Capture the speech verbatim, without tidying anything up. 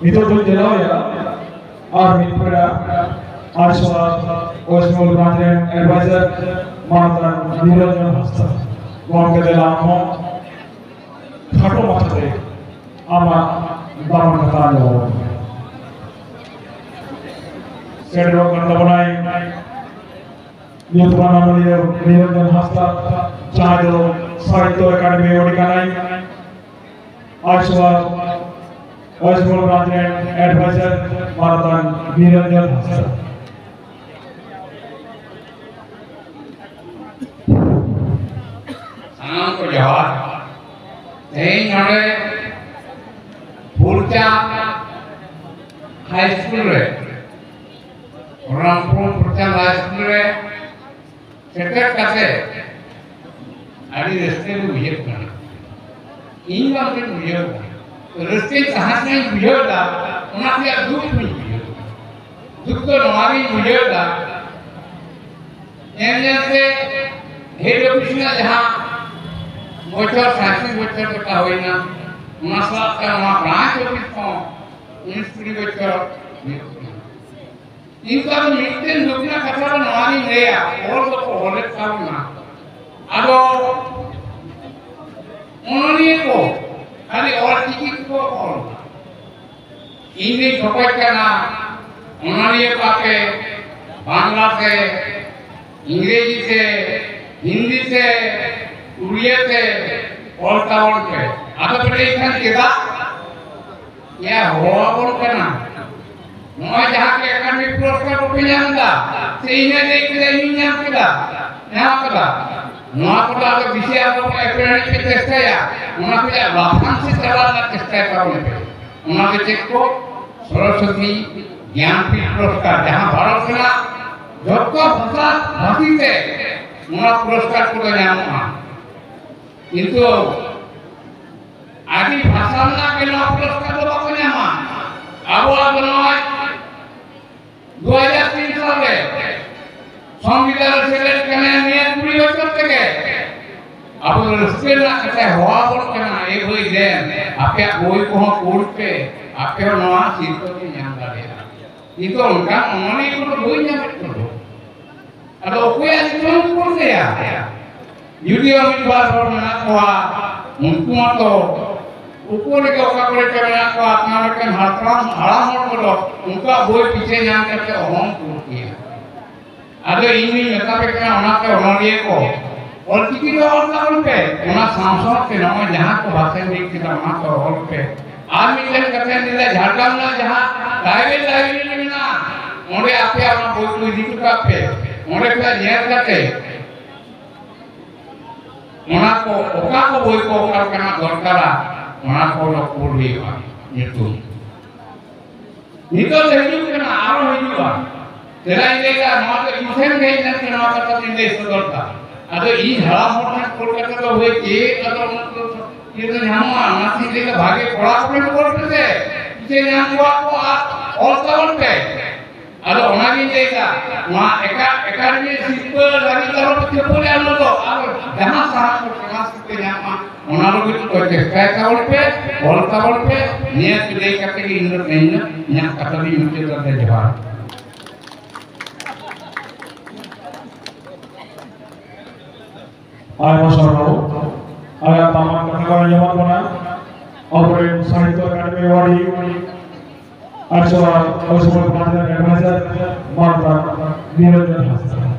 ᱱᱤᱛᱚᱜ ᱫᱚᱧ ᱫᱮᱞᱟᱣᱟᱭᱟ ᱟᱨ ᱢᱤᱫ ᱯᱮᱲᱟ, ᱟᱭᱥᱚᱣᱟ ᱳᱭᱮᱥᱴ ᱵᱮᱝᱜᱚᱞ ᱵᱨᱟᱧᱪ ᱨᱮᱱ ᱮᱰᱵᱟᱭᱡᱟᱨ ᱢᱟᱱᱚᱛᱟᱱ ᱱᱤᱨᱚᱧᱡᱚᱱ ᱦᱟᱸᱥᱫᱟ᱾ ᱜᱚᱢᱠᱮ, ᱫᱮᱞᱟ ᱟᱢ ᱦᱚᱸ ᱠᱷᱟᱴᱚ ᱢᱟᱪᱷᱟᱛᱮ ᱟᱢᱟᱜ ᱫᱟᱢᱟᱱ ᱠᱟᱛᱷᱟ ᱟᱸᱡᱚᱢ ᱟᱵᱚᱱ ᱢᱮ᱾ ᱥᱮᱴᱮᱨᱚᱜ ᱠᱟᱱ ᱛᱟᱵᱚᱱᱟᱭ ᱧᱩᱛᱩᱢᱟᱱ ᱚᱱᱚᱞᱤᱭᱟᱹ ᱱᱤᱨᱚᱧᱡᱚᱱ ᱦᱟᱸᱥᱫᱟ, ᱡᱟᱦᱟᱸᱭ ᱫᱚ ᱥᱟᱦᱤᱛᱛᱚ ᱮᱠᱟᱰᱮᱢᱤ ᱟᱣᱟᱨᱰ ᱠᱟᱱᱟᱭ᱾ ᱟᱭᱥᱚᱣᱟ ᱳᱭᱮᱥᱴ ᱵᱮᱝᱜᱚᱞ ᱵᱨᱟᱧᱪ ᱨᱮᱱ ᱮᱰᱵᱟᱭᱡᱟᱨ ᱢᱟᱱᱚᱛᱟᱱ ᱱᱤᱨᱚᱧᱡᱚᱱ ᱦᱟᱸᱥᱫᱟ᱾ ᱥᱟᱱᱟᱢ ᱠᱚ ᱡᱚᱦᱟᱨ᱾ ᱛᱮᱦᱮᱧ ᱱᱚᱰᱮ ᱯᱷᱩᱞᱪᱟᱸᱫᱽ ᱦᱟᱭ ᱥᱠᱩᱞ ᱨᱮ, ᱨᱟᱢᱯᱩᱨ ᱯᱷᱩᱞᱪᱟᱸᱫᱽ ᱦᱟᱭ ᱥᱠᱩᱞ ᱨᱮ ᱥᱮᱴᱮᱨ ᱠᱟᱛᱮ ᱟᱹᱰᱤ ᱨᱟᱹᱥᱠᱟᱹ ᱜᱮ ᱵᱩᱡᱷᱟᱹᱜ ᱠᱟᱱᱟ᱾ ᱤᱧ ᱵᱟᱝ ᱜᱤᱧ ᱵᱩᱡᱷᱟᱹᱣ ᱮᱫᱟ, ᱨᱟᱹᱥᱠᱟᱹᱧ ᱥᱟᱦᱟᱸ ᱥᱟᱦᱟᱸᱧ ᱵᱩᱡᱷᱟᱹᱣ ᱮᱫᱟ, ᱚᱱᱟ ᱨᱮᱭᱟᱜ ᱫᱩᱠ ᱦᱚᱸᱧ ᱵᱩᱡᱷᱟᱹᱣ ᱮᱫᱟ᱾ ᱫᱩᱠ ᱫᱚ ᱱᱚᱣᱟ ᱜᱤᱧ ᱵᱩᱡᱷᱟᱹᱣ ᱮᱫᱟ, ᱧᱮᱞ ᱧᱮᱞ ᱛᱮ ᱦᱮᱰ ᱚᱯᱷᱤᱥ ᱨᱮᱱᱟᱜ ᱡᱟᱦᱟᱸ ᱵᱚᱪᱷᱚᱨ, ᱥᱟᱸᱭᱛᱨᱤᱥ ᱵᱚᱪᱷᱚᱨ ᱞᱮᱠᱟ ᱦᱩᱭᱱᱟ, ᱚᱱᱟ ᱥᱟᱞᱟᱜ ᱛᱮ ᱱᱚᱣᱟ ᱵᱨᱟᱧᱪ ᱚᱯᱷᱤᱥ ᱦᱚᱸ ᱩᱱᱤᱥ ᱠᱩᱲᱤ ᱵᱚᱪᱷᱚᱨ ᱦᱩᱭᱩᱜ ᱠᱟᱱᱟ᱾ ᱤᱧ ᱫᱚ ᱟᱫᱚ ᱢᱤᱫᱴᱮᱱ ᱫᱩᱠ ᱨᱮᱱᱟᱜ ᱠᱟᱛᱷᱟ ᱫᱚ ᱱᱚᱣᱟ ᱜᱤᱧ ᱞᱟᱹᱭᱟ, ᱚᱞ ᱫᱚᱠᱚ ᱚᱞᱮᱫ ᱛᱟᱵᱚᱱᱟ, ᱟᱫᱚ ᱚᱱᱚᱞᱤᱭᱟᱹ ᱠᱚ ᱠᱷᱟᱹᱞᱤ ᱚᱞ ᱪᱤᱠᱤ ᱛᱮᱠᱚ ᱚᱞ᱾ ᱤᱧ ᱫᱩᱧ ᱠᱷᱚᱠᱚᱡ ᱠᱟᱱᱟ, ᱚᱱᱚᱞᱤᱭᱟᱹ ᱠᱚ ᱟᱯᱮ ᱵᱟᱝᱞᱟ ᱛᱮ, ᱤᱝᱨᱮᱡᱤ ᱛᱮ, ᱦᱤᱱᱫᱤ ᱛᱮ, ᱩᱲᱤᱭᱟᱹ ᱛᱮ ᱚᱞ ᱛᱟᱵᱚᱱ ᱯᱮ᱾ ᱟᱫᱚ ᱯᱮ ᱞᱟᱹᱭ ᱠᱷᱟᱱ ᱪᱮᱫᱟᱜ? ᱭᱟ, ᱦᱚᱦᱚ ᱟᱵᱚᱱ ᱠᱟᱱᱟ᱾ ᱱᱚᱜᱼᱚᱭ ᱡᱟᱦᱟᱸ ᱠᱚ ᱮᱠᱟᱰᱮᱢᱤ ᱯᱩᱨᱚᱥᱠᱟᱨ ᱵᱟᱯᱮ ᱧᱟᱢ ᱮᱫᱟ, ᱥᱮ ᱤᱧ ᱞᱟᱹᱭ ᱠᱮᱫᱟ, ᱤᱧ ᱧᱟᱢ ᱠᱮᱫᱟ, ᱧᱟᱢ ᱠᱮᱫᱟ, ᱱᱚᱣᱟ ᱠᱚᱫᱚ ᱟᱫᱚ ᱵᱮᱥᱤ ᱟᱵᱚ ᱵᱚᱱ ᱮᱯᱮᱢ ᱪᱮᱥᱴᱟᱭᱟ, ᱚᱱᱟ ᱠᱷᱚᱱᱟᱜ ᱞᱟᱯᱷᱟᱝ ᱥᱮᱫ ᱪᱟᱞᱟᱜ ᱨᱮᱱᱟᱜ ᱪᱮᱥᱴᱟᱭ ᱛᱟᱵᱚᱱ ᱯᱮ᱾ ᱚᱱᱟ ᱫᱚ ᱪᱮᱫ ᱠᱚ? ᱥᱚᱨᱚᱥᱚᱛᱤ ᱜᱮᱭᱟᱱᱯᱤᱴ ᱯᱩᱨᱚᱥᱠᱟᱨ, ᱡᱟᱦᱟᱸ ᱵᱷᱟᱨᱚᱛ ᱨᱮᱱᱟᱜ ᱡᱚᱛᱚ ᱵᱷᱟᱥᱟ ᱵᱷᱟᱹᱥᱤ ᱛᱮ ᱱᱚᱣᱟ ᱯᱩᱨᱚᱥᱠᱟᱨ ᱠᱚᱫᱚ ᱧᱟᱢᱚᱜᱼᱟ᱾ ᱠᱤᱱᱛᱩ ᱟᱹᱰᱤ ᱵᱷᱟᱥᱟ ᱨᱮᱱᱟᱜ ᱜᱮ ᱱᱚᱣᱟ ᱯᱩᱨᱚᱥᱠᱟᱨ ᱫᱚ ᱵᱟᱠᱚ ᱧᱟᱢᱟ᱾ ᱟᱵᱚᱣᱟᱜ ᱫᱚ ᱱᱚᱜᱼᱚᱭ ᱫᱩ ᱦᱟᱡᱟᱨ ᱛᱤᱱ ᱥᱟᱞ ᱨᱮ ᱥᱚᱝᱵᱤᱫᱷᱟᱱ ᱨᱮ ᱥᱮᱞᱮᱫ ᱠᱟᱱᱟ ᱱᱤᱭᱟᱹ ᱠᱩᱲᱤ ᱵᱚᱪᱷᱚᱨ ᱛᱮᱜᱮ᱾ ᱟᱵᱚ ᱫᱚ ᱨᱟᱹᱥᱠᱟᱹ ᱨᱮᱱᱟᱜ ᱠᱟᱛᱷᱟ ᱦᱚᱦᱚ ᱟᱵᱚᱱ ᱠᱟᱱᱟ, "ᱮ ᱵᱷᱟᱹᱭ ᱫᱮᱱ, ᱟᱯᱮᱭᱟᱜ ᱵᱳᱭ ᱠᱚᱦᱚᱸ ᱠᱩᱞ ᱯᱮ, ᱟᱯᱮ ᱦᱚᱸ ᱱᱚᱣᱟ ᱥᱤᱨᱯᱟᱹ ᱯᱮ ᱧᱟᱢ ᱫᱟᱲᱮᱭᱟᱜᱼᱟ᱾" ᱠᱤᱱᱛᱩ ᱚᱱᱠᱟᱱ ᱚᱱᱚᱞᱤᱭᱟᱹ ᱠᱚᱫᱚ ᱵᱟᱹᱧ ᱧᱟᱢᱮᱫ ᱠᱚᱫᱚ᱾ ᱟᱫᱚ ᱚᱠᱚᱭᱟᱜ ᱧᱩᱛᱩᱢ ᱠᱚ ᱞᱟᱹᱭᱟ? ᱡᱩᱫᱤᱭᱳ ᱢᱤᱫ ᱵᱟᱨ ᱦᱚᱲ ᱢᱮᱱᱟᱜ ᱠᱚᱣᱟ, ᱩᱱᱠᱩ ᱢᱟᱛᱚ ᱩᱠᱩ ᱨᱮᱜᱮ ᱚᱠᱟ ᱠᱚᱨᱮ ᱪᱚ ᱢᱮᱱᱟᱜ ᱠᱚᱣᱟ, ᱟᱯᱱᱟᱨ ᱞᱮᱠᱟᱱ ᱦᱟᱲᱟᱢ, ᱦᱟᱲᱟᱢ ᱦᱚᱲ ᱠᱚᱫᱚ ᱩᱱᱠᱩᱣᱟᱜ ᱵᱳᱭ ᱯᱤᱪᱷᱟᱹ ᱧᱟᱢ ᱠᱟᱛᱮ ᱚᱦᱚᱢ ᱠᱩᱞ ᱠᱮᱭᱟ᱾ ᱟᱫᱚ ᱤᱧ ᱫᱩᱧ ᱢᱮᱛᱟ ᱯᱮ ᱠᱟᱱᱟ, ᱚᱱᱟᱛᱮ ᱚᱱᱚᱞᱤᱭᱟᱹ ᱠᱚ, ᱚᱞᱪᱤᱠᱤ ᱫᱚ ᱚᱞ ᱛᱟᱵᱚᱱ ᱯᱮ, ᱚᱱᱟ ᱥᱟᱶ ᱥᱟᱶᱛᱮ ᱱᱚᱜᱼᱚᱭ ᱡᱟᱦᱟᱸ ᱠᱚ ᱵᱷᱟᱥᱟᱧ ᱞᱟᱹᱭ ᱠᱮᱫᱟ, ᱚᱱᱟ ᱠᱚ ᱚᱞ ᱯᱮ᱾ ᱟᱨ ᱢᱤᱫᱴᱮᱱ ᱠᱟᱛᱷᱟᱧ ᱞᱟᱹᱭᱫᱟ, ᱡᱷᱟᱲᱜᱨᱟᱢ ᱨᱮᱱᱟᱜ ᱡᱟᱦᱟᱸ ᱴᱨᱟᱭᱵᱮᱞ ᱞᱟᱭᱵᱨᱮᱨᱤ ᱢᱮᱱᱟᱜᱼᱟ, ᱚᱸᱰᱮ ᱟᱯᱮᱭᱟᱜ ᱚᱱᱟ ᱵᱳᱭ ᱠᱚ ᱤᱫᱤ ᱦᱚᱴᱚ ᱠᱟᱜ ᱯᱮ᱾ ᱚᱸᱰᱮ ᱠᱷᱚᱱᱟᱜ ᱧᱮᱞ ᱠᱟᱛᱮ ᱚᱱᱟ ᱠᱚ, ᱚᱠᱟ ᱠᱚ ᱵᱳᱭ ᱠᱚ ᱚᱠᱟ ᱞᱮᱠᱟᱱᱟᱜ ᱫᱚᱨᱠᱟᱨᱟ, ᱚᱱᱟ ᱠᱚ ᱫᱚ ᱠᱩᱞ ᱦᱩᱭᱩᱜᱼᱟ ᱧᱩᱛᱩᱢ᱾ ᱱᱤᱛᱚᱜ ᱫᱚ ᱦᱤᱡᱩᱜ ᱠᱟᱱᱟ, ᱟᱨᱚ ᱦᱤᱡᱩᱜᱼᱟ᱾ ᱪᱮᱫᱟᱜ ᱤᱧ ᱞᱟᱹᱭᱫᱟ, ᱱᱚᱣᱟ ᱫᱚ ᱤᱧ ᱴᱷᱮᱱ ᱜᱮ ᱦᱮᱡ ᱞᱮᱱᱠᱷᱟᱱ ᱱᱚᱣᱟ ᱠᱟᱛᱷᱟ ᱫᱚᱧ ᱞᱟᱹᱭ ᱥᱚᱫᱚᱨ ᱫᱟ᱾ ᱟᱫᱚ ᱤᱧ ᱦᱟᱲᱟᱢ ᱦᱚᱲ ᱴᱷᱮᱱ ᱠᱩᱞ ᱠᱟᱛᱮ ᱫᱚ ᱦᱳᱭ ᱪᱮᱫ ᱟᱫᱚ ᱩᱱᱟᱹᱜ ᱫᱚ ᱤᱭᱟᱹ ᱫᱚ ᱧᱟᱢᱚᱜᱼᱟ? ᱚᱱᱟᱛᱤᱧ ᱞᱟᱹᱭᱫᱟ, ᱵᱷᱟᱜᱮ ᱠᱚᱲᱟ ᱠᱚᱴᱷᱮᱱ ᱠᱩᱞ ᱯᱮᱥᱮ, ᱤᱪᱪᱷᱟᱹ ᱧᱟᱢ ᱠᱚᱣᱟ ᱠᱚ ᱟᱨ ᱚᱞ ᱛᱟᱵᱚᱱ ᱯᱮ᱾ ᱟᱫᱚ ᱚᱱᱟᱜᱤᱧ ᱞᱟᱹᱭᱫᱟ, ᱱᱚᱣᱟ ᱮᱠᱟ-, ᱮᱠᱟᱰᱮᱢᱤ ᱥᱤᱨᱯᱟᱹ ᱞᱟᱹᱜᱤᱫ ᱫᱚ ᱟᱞᱚ ᱯᱮ ᱠᱷᱟᱹᱯᱟᱹᱨᱤᱜᱼᱟ, ᱚᱱᱟ ᱫᱚ ᱟᱨ ᱡᱟᱦᱟᱸ ᱥᱟᱦᱟ ᱠᱚ ᱥᱚᱢᱟᱡᱽ ᱥᱤᱨᱯᱟᱹ ᱧᱟᱢᱚᱜᱼᱟ, ᱚᱱᱟ ᱞᱟᱹᱜᱤᱫ ᱠᱚ ᱪᱮᱥᱴᱟᱭ ᱛᱟᱵᱚᱱ ᱯᱮ, ᱚᱞ ᱛᱟᱵᱚᱱ ᱯᱮ, ᱱᱤᱭᱟᱹ ᱞᱟᱹᱭ ᱠᱟᱛᱮ ᱜᱮ ᱤᱧ ᱫᱚ ᱛᱮᱦᱮᱧ ᱫᱚ ᱤᱧᱟᱹᱜ ᱠᱟᱛᱷᱟ ᱫᱚᱧ ᱢᱩᱪᱟᱹᱫ ᱮᱫᱟ᱾ ᱡᱚᱦᱟᱨ᱾ ᱟᱭᱢᱟ ᱥᱟᱨᱦᱟᱣ᱾ ᱟᱭᱟᱜ ᱫᱟᱢᱟᱱ ᱠᱟᱛᱷᱟ ᱠᱚ ᱟᱸᱡᱚᱢᱟᱫ ᱵᱚᱱᱟ ᱟᱵᱚᱨᱮᱱ ᱥᱟᱦᱤᱛᱛᱚ ᱮᱠᱟᱰᱮᱢᱤ ᱮᱣᱟᱨᱰᱤ, ᱟᱨ ᱥᱚᱨᱟᱨ ᱚᱥᱚᱢᱚᱭ ᱯᱨᱚᱫᱷᱟᱱ ᱮᱰᱵᱷᱟᱭᱡᱟᱨ ᱢᱟᱱᱚᱛᱟᱱ ᱱᱤᱨᱚᱧᱡᱚᱱ ᱦᱟᱸᱥᱫᱟ᱾